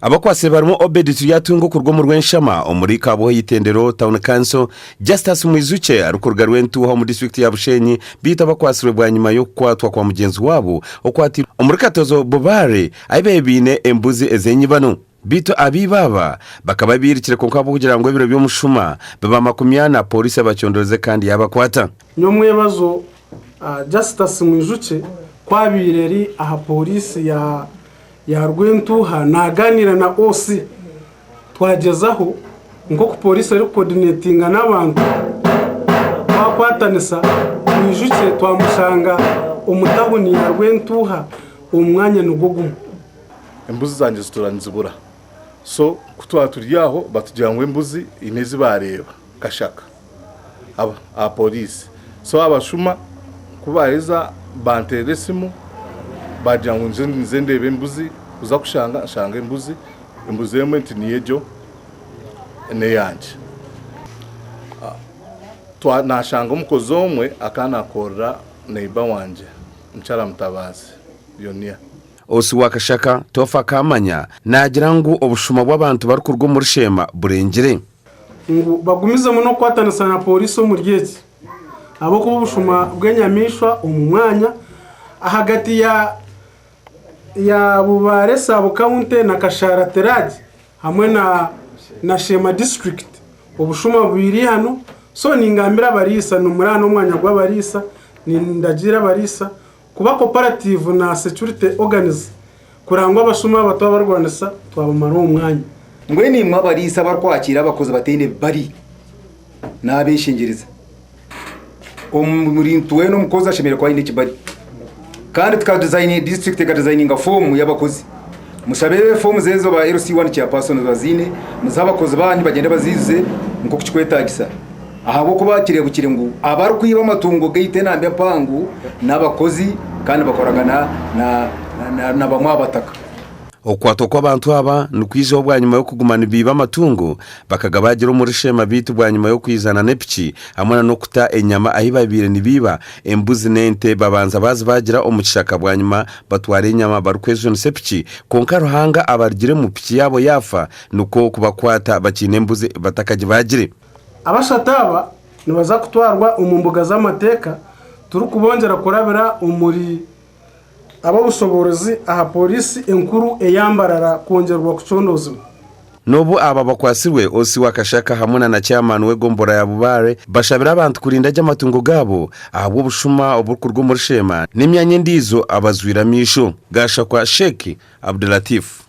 Abakwatsire barimu Obed Turyatunga okuruga omu Rwenshama omuri Kaboho Itendero Town Council, Justus Mwijukye arikuruga Rwentuuha omu disiturikiti ya Bushenyi beitu abakwatsirwe bwanyima y'okukwatwa kwa mugyenzi waabo okwatiirwe omuri Katozo Bubare ahi babaire baine embuzi ez'enyibano. Beitu abaiba aba bakaba bairukire kwonka ahabw'okugira ngu ebiro by'omushuma biba 40, pooriisi ebakyondorize kandi yaabakwata. Nyomwebazo Justus Mwijukye ku abaire ari aha pooriisi ya ya Rwentuuha naaganiira na OC twagyezaho nk'oku pooriisi erikukoodineetinga n'abantu twakwatanisa Mwijukye twamushanga omu tauni ya Rwentuuha omu mwanya nigwo gumwe. Embuzi zangye zituura nizibura so ku twaba turi aho batugira ngu embuzi haine ezi baareeba kashaka aha poriisi so abashuma ku baaheza banteerera esimu baagira ngu nze ndeebe embuzi kuza kushanga nshanga embuzi, embuzi emwe nti niyo egyo n'eyangye. Naashanga omukozi omwe akaba naakorera neiba wangye mukyara Mutabazi Yonia. Osi wa Kashaka, Tofa Kamanya naagira ngu obushuma bw'abantu barikuruga omuri Sheema burengire. Ngu bagumizemu n'okukwatanisa na pooriisi omuri eki ahabw'okuba obushuma bw'enyamaishwa omu mwanya ahagati ya ya Bubare Sub County na Kashaara Teragi hamwe na na Sheema District obushuma bwire eihano so ningambira abariisa nimuraana omwanya gw'abariisa nindagiira abariisa kuba cooperative na security organs kureba ngu abashuma aba twabarwanisa twabamara omu mwanya. Mbwenu imwe abariisa abarikwakiira abakozi bataine bi bari, naabeshengyereza, omuntu weena omukozi ashemereire kuba aine eki bari. Kandi tukadizayininga, disiturikiti ekadizayininga foomu y'abakozi. Mushabe foomu ezo ba LC1 chairpersons baziine, muzihe abakozi baanyu bagyende baziijuze nk'oku kirikwetaagisa. Ahabw'okuba kireebukire ngu abarikwiba amatungo gaitu enamba empango n'abakozi kandi bakoragana na bamwe aha bataka. Okukwatwa kw'abantu aba nikwijaho bwanyima y'okuguma nibaiba amatungo bakagabagira omuri Sheema beitu bwanyima y'okwizana n'epiki hamwe na n'okuta enyama ahi babaire nibaiba embuzi n'ente babanza bazibagira omu kishaka bwanyima batwara enyama barikwejunisa epiki kwonka Ruhanga abarugiremu piki yaabo yaafa nikwo kubakwata bakiine embuzi batakagibagire. Abashatu aba nibaza kutwarwa omu mbuga z'amateeka turikubongyera kurabira omuri ab'obushoboorozi aha Pooriisi enkuru eya Mbarara kwongyerwa kucondoozibwa. N'obu aba bakwatsirwe, OC wa Kashaka hamwe na na Chairman w'egomborora ya Bubare bashabire abantu kurinda gye amatungo gaabo ahabw'obushuma oburikuruga omuri Sheema n'emyanya endiijo abajwire amaisho. Gashakwa Sheikh Abdulatif.